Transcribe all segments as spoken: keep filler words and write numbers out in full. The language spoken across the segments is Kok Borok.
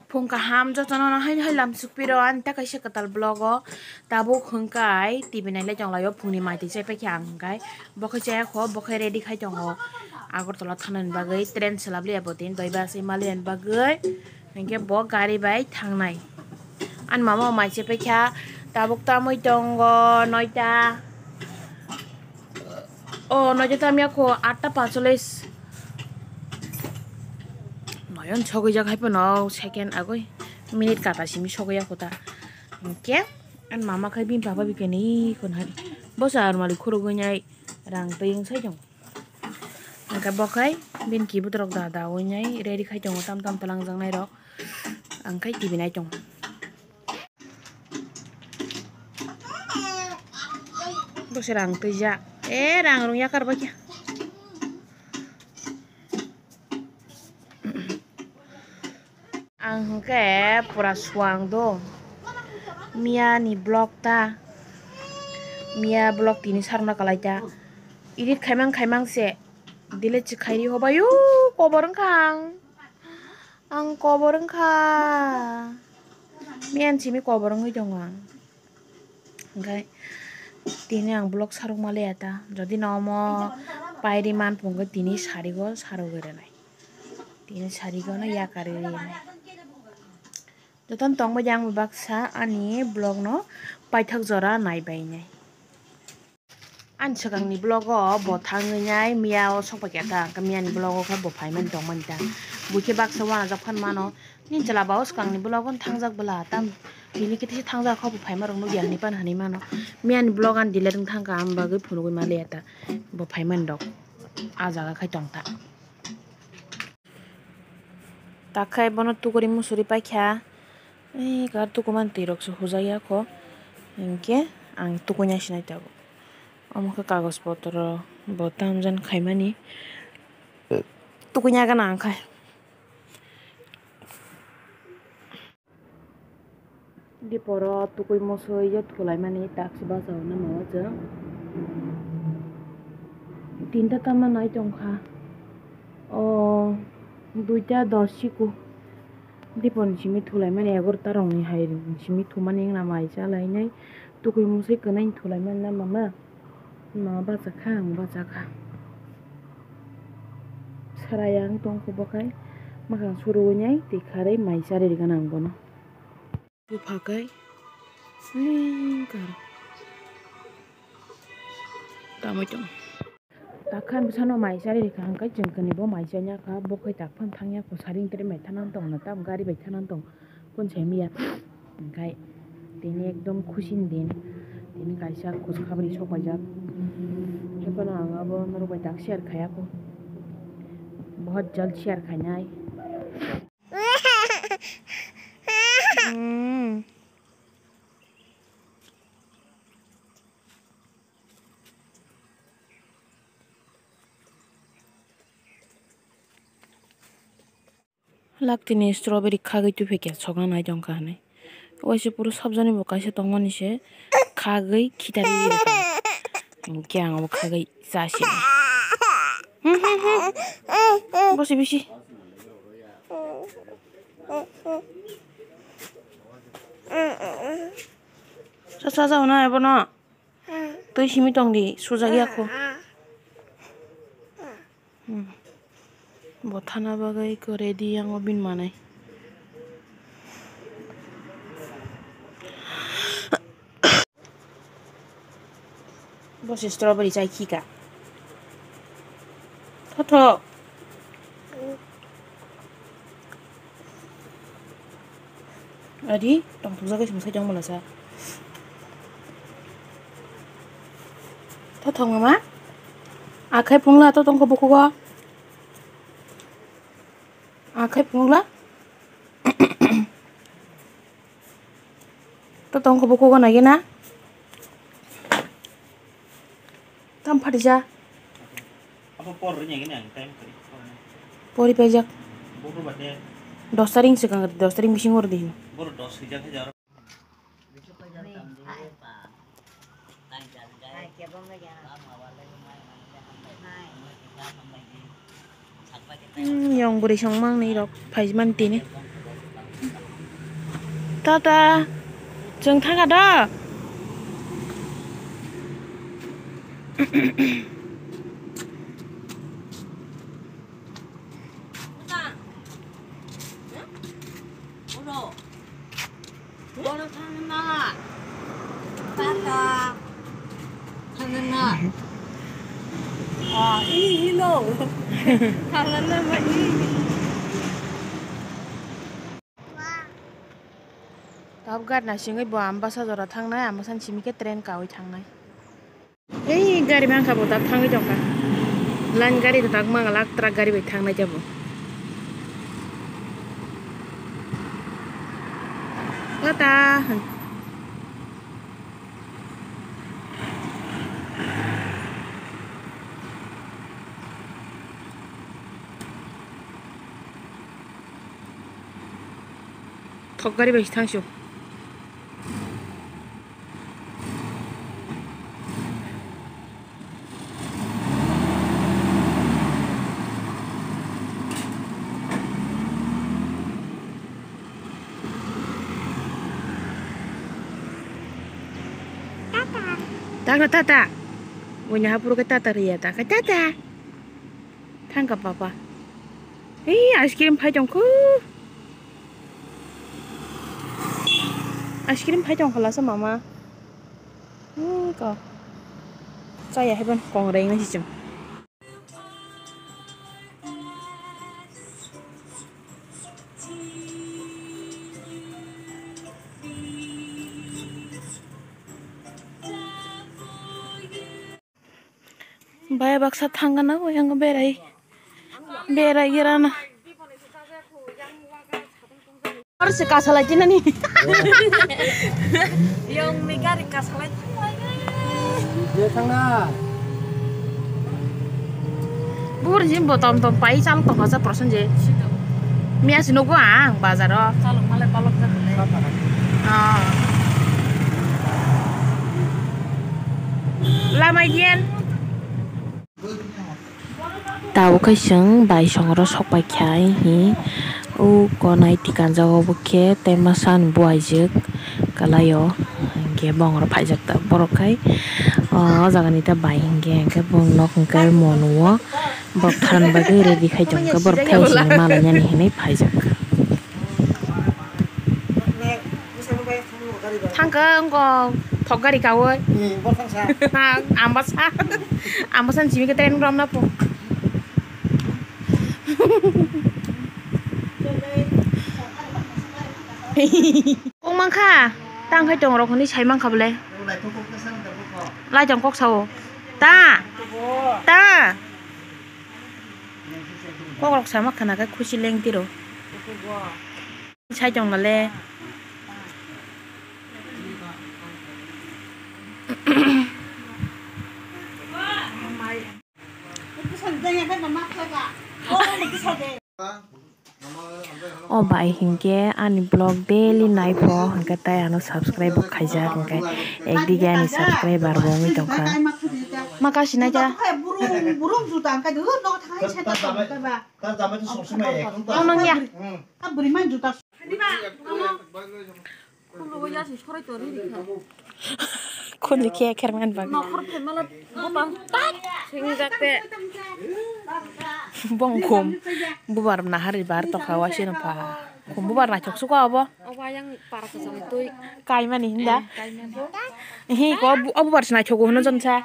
Phung kaham jotono no haino hai lam sukpiro ani ta kaisa kwtal vlog o. Tabuk hwnkhe T V nailai tonglaio, phungni mai twi chai paikha ang hwnkhe. Bo khe chaya kho, bo khe ready khai tongo Agartala thanani bagwi, train swlap liya bo tini doi bus wi maliya ni bagwi. Hwnkhe bo gari bai thangnai. Ani mama bo mai chai paikha, tabuk tamwi tongo noita. O noita tamya kho atta pacholis. Noyon sogwi jak hai phano second agoi minute kata simi sogwi ya kho ta. Hwnkhe ani mama khai bini papa bikani khon hari. Bo sa almari khurugwi nai rang twi wng sai tongo. Hwnkhe bo khai bini kibutrok da da wi nai ready khai tongo tam tam twlangjaknai rok. Ang khai T V nai tongo. Bwswk rang twijak. Eh, rang rung yakar bai khe. Ang hwnkhe pura suang do. Miya ni vlog ta. Miya vlog tini sarna kalai ta. Edit khaimang khaimang se. Delete se khairi hobayo kobor wngkha ang. Ang kobor wngkha. Miyan simi kobor wngwi tongo ang. Hwnkhe tini ang vlog sarok maliya ta. Jodi no omo pairi man phungkhe tini sarigo sarogwi rwnai. Tini sarigo no yakari rwnai. Jotono tongbai di ang baksa ani vlog no paithak jora naibainai. Ani swkangni vlog o bo thangwi nai miya o sok paikha ta, hwnkhe miyani vlog o khe bo phaimani tongmani ta. Buikhe baksa uanajak phan mano. Nini chwla ba o swkangni vlog o thangjak bwla tam. Tini khe tisa thangjak kho bo phaima rok nukya hinwi pan hinwi mano. Miyani vlog ani delete wng thangkha, ang bagwi phunugwi maliya ta. Bo phaimani rok ah jaga khai tong ta. Takhai bono tukuri musuri paikha. Ei gar tukuman twi rok se hujak ya kho. Hinkhe ang tukuina sinai tabuk. Omo khe kagoj potro bo tamjani khaimani. Tukuina gana ang khai. Diporo tukui musui je thulaimani taksi bachao nang o chwng. Tinta tama nai tongkha. O duita dos siku. Diponi simi thulaimani egarota rokni hai simi thumani wngna mai chalainai. Tukui musui kwnaini thulaimani na mama. Ma bachakha ang bachakha. Sarai ang tongkho bokhai. Makhang suruinai twi kharwi mai charwi rwgana ang bono. Bupha kai. Singkar. Tamoi tong. Takhan bwsano mai chari rikha hwnkhe chwng kwnwi bo mai chanya kha, bo khai tak phano thangya kho, saring teri mai thanang tong na tam gari bai thanang tong kun sai miya. Hwnkhe tini ekdom khusi ni din, tini kaisa kuch khabri sok paijak. Hephano ang abo norok bai tak share khaya kho, bahut jal share khainai. Laktini strawberry khagwi tubui khe sokna nai tongkha hinwi. Waisa puro sabjani bo kaisa tongmani se khagwi khitarwi rikha. Hinkhe ang obo khagwi chasi. Bosi bisi. Cha cha jao na ebono. Twi simi tong di, sujak ya kho. Hmm. Bo thana bagwi khe ready yang o bini manai. Bo se strawberry chai khika. Thothok. Adi, tongthokjagwi se mwsai tong mwnasa. Thothok mama. Akhai phungla to tongkho bukugo. Akhai phungla. To tongkho bukugo nagina. Tam phatija. Abo por ring yang ini ang time kari. Pori paijak. Boro bade. Dos taring swkang, dos taring bising oro dihino. Boro dos hijak hijak. Hmm, yong bwrwi song mang ni rok phai man tini. Tata, chwng thangkha da? Tabuk gari naisingwi bo Ambasa jora thangnai, Ambasani simi khe train kaui thangnai. Ei gari mankha bo tak thangwi tongkha. Line gari kwtak mangalak, truck gari bai thangnai tei bo. Tata. Thok gari bai se thangsu. Tata. Tata, tata. Buini haphuru khe tata rwya ta khe tata. Thangkha papa. Ei, ice cream phai tongkho. Ice cream phai tongkha lasa mama. Hmm, ko. Chaya haiban kongreng na sichum. Baya baksa thangana o yang berai berai gerana. Ar se kasalai tinani. Yang ni gari kasalai. Dia thangna. Bur jin bo tom tom pai chal to hajar persen je. Miya si nugo ang bazar o. Chalok malai palok jak le. Oh. Lamai diyan. Tabuk khe chwng bai songro sok pai kha, hihi o konai tikanjago bo khe tei masa ni buaijwk kwlai o, hinkhe bongor phaijak ta borok khai o jaga ni ta bai hinkhe, hinkhe bong nok hinkhe monuo borok tharani bagwi ready khai tongkha, borok tei sini malainani hinwi phaijak. Thangkha wngkha thok gari kaui. Hmm, bo thangsa. Ambasa. Ambasa ni simi khe train romna po. Kok mankha? Tang khai tong rok hwnwi sai mankha bwle. Lai tong kok sao. Ta. Ta. Kok rok sama khana khe khusi leng tiro. Sai tong nale. O bai hinkhe ani vlog daily naipho hinkhe tai ano subscribe bo khaijak hinkhe ekdige ani subscriber bo wngwi tongkha. Ma kasi naikha. Ono ya. Khunju khe khermani bagwi. Nokhor phaimala botang tak singjak te. Bongkhum bubar nahari bar tokha waisino pha. Khum bubar naithok suka obo. Obo ayang para kwchangni twi. Kaimani hinda. Kaimani. Hi ko bu-, obo bar se naithok hwnwi jonsa.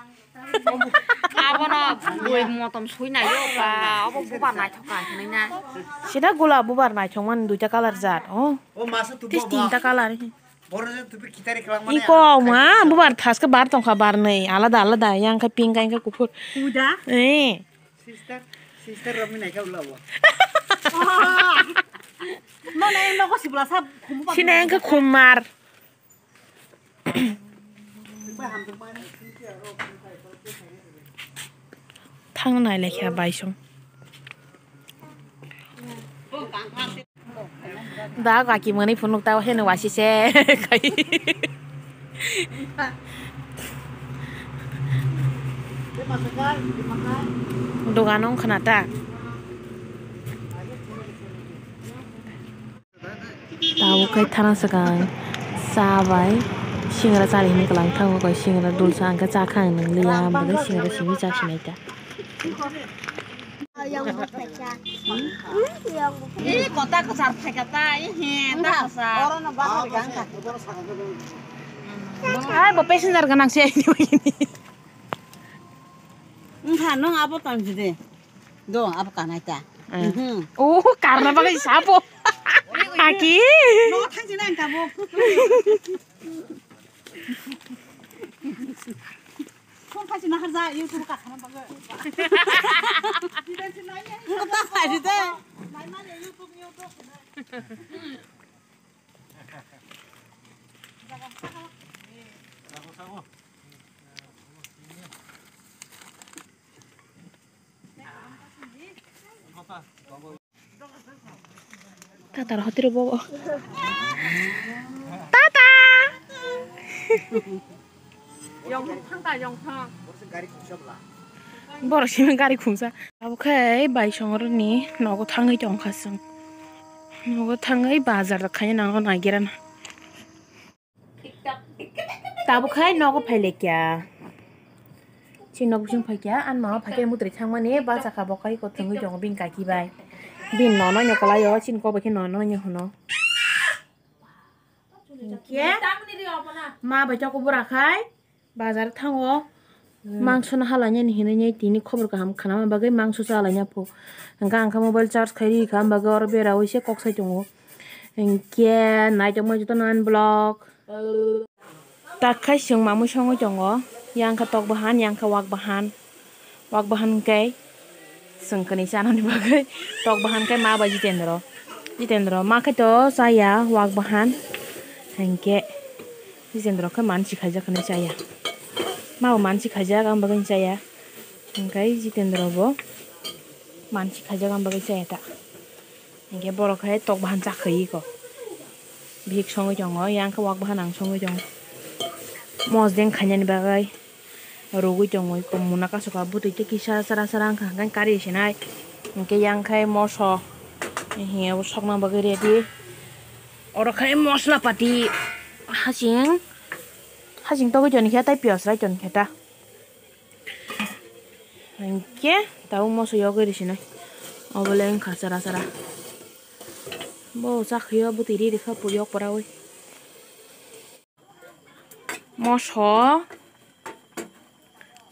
Abono bui motom sui nai o ba, abo bubar naithok ka hinwi na. Sida gula bubar naithok man duita colour jat, oh. O masa tu tis bo tinta ba. Colour. Boro je tu bi kitari kelang mane. Iko ma bubar thaske bar tongkha bar nei, alada alada, yang khe pink, yang khe kuphur. Uda? Eh. Sister, sister rami naikha ula bo. No, no, no, ko sibla sa khum bubar. Sina yang khe khum mar. Thang nai lekha bai song. Da kaki mani phunuk ta heno wasi se kai. Dogan ong khna ta. Abo khe thana swkang cha bai singra chari hinwi kwlang thango, koi singra dulsa hwnkhe cha kha ang nang liya, abo khe singra simi cha sinai ta. Eh, kota kwchar phaikha ta, eh, he, ta kwchar. Ai, bo passenger gwnang se. Wngkha, nwng abo tang jide. Do, abo kanai ta. Eh. Mhm. Oh, karna bagwi sapo. Aki. No, thang jina ang tabuk. Phone khai jina harja, YouTube ka khana bagwi. Jide jina ya. Kota khai jide. Nai mane YouTube, YouTube. Tatar hotiro bobo. Tata. Borok simi gari khungsa. Abo khe bai songrokni nogo thangwi tongkha chwng. Nogo thangwi bazar khaina nango naigerana. Tabuk khai nogo phailekya. Chini nok bising phaikya, ani mama phaikhe mutri thangmani bachakha bo kai kothwngwi tongo bini kaki bai. Bini nono nokolaio, chini kok bai khe nono hino. Hinkhe ma bai toko bura khai bazar thango. Mangso no halainani hinwi tini khobor kaham khnama bagwi mangso chalaina pho. Hwnkhe ang khe mobile charge khai rikha, am bagwi oro beraui se kok sai tongo. Hinkhe naitokmani jotono unblock. Takkhai chwng mamwi songwi tongo, yang khe tok bahan, yang khe wak bahan. Wak bahan khe chwng kwnwi chanani bagwi tok bahan khe ma bai Jitendra. Jitendra ma khe to chaya wak bahan. Hinkhe Jitendra khe mansi khaijak hinwi chaya. Ma bo mansi khaijak, ang bagwi chaya. Hinkhe Jitendra bo mansi khaijak, ang bagwi chaya ta. Hinkhe borok hai tok bahan chakhwi iko. Bihik songwi tongo, yang khe wak bahan ang songwi tongo. Mosdeng khainani bagwi rwgwi tongo iko, muna kasoka bwtwi tei kisa sara sara wngkha, hwnkhe kari sinai. Hinkhe yang khai moso, hiya bo sokna bagwi ready. Oro khai mosla pati hasing, hasing togwi toni khe tei piyaj rai toni khe ta. Hinkhe tabuk moso yogwi risinai. Obo le wngkha chara chara. Bo chakhwi o bwtwi ri rikha pui yok pora ui. Moso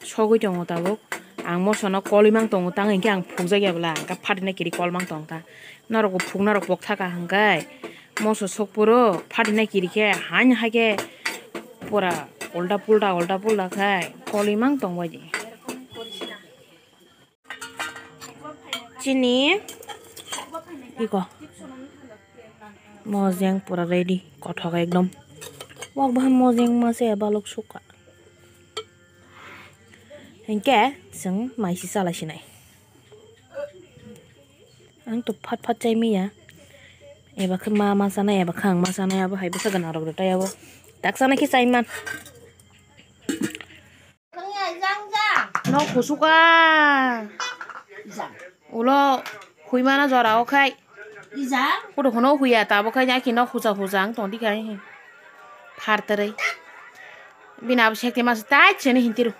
sogwi tongo tabuk. Ang moso no kolwi mang tongo, tang hinkhe ang phukjak ya bwla, ang khe phatina kiri kol mang tong kha. Norok bo phukna rok pok thaka hwnkhe moso sokphuru phatina kiri khe haino hai khe pura ulta pulta ulta pulta khai kolwi mang tong bai di. Chini iko mojeng pura ready, kothok ekdom. Wak bahan mojeng mase balok sukha. Hinkhe chwng maisi chalai sinai. Ang to phat phat chai maya. Eba khe ma ma chanai, eba khe ang ma chanai, abo hai bwsa gwnang rok rwtai abo. Tak chanai khe chai man. Nok kusuka. Ulo hui mana jora o khai. Ija. Kudu hono huya tabo khai ya kino huja huja ang tongdi khai. Phartari. Bina abo sekte mas tai chene hintiru.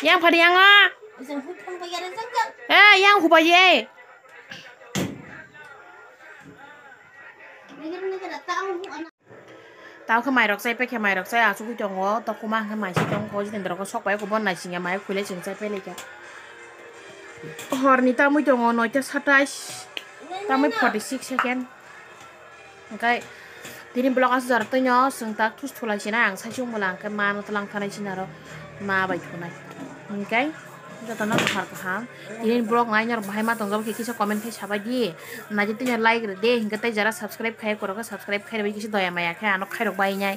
Yang phadi yang a. Ija hu phang pa yare jang jang. Eh, yang huba ye. Nigir nigir ta ang hu ana. Tao khe mairok chai paikha, mairok chai achugwi tongo, tokuma hwnkhe maising tongo, Jitendra khe sok pai khe bo naisingya mai khwlai chwng chai pailai kha. Horni tamwi tongo noita satais, tamwi forty six second. Hwnkhe tini vlog aswk jora twino chwng tak thus thulai sinai ang sai chwng bwla hwnkhe mano twlang thanai sinaro ma bai thunai. Hwnkhe jotono kwthar kaham. Tini vlog nai norok bahai ma tongjak khe kisa comment khai sabai di. Naidi tini like rw de, hwnkhe tei jara subscribe khai korok khe subscribe khai rwbai kisa doya maya khe ano khairok bai nai.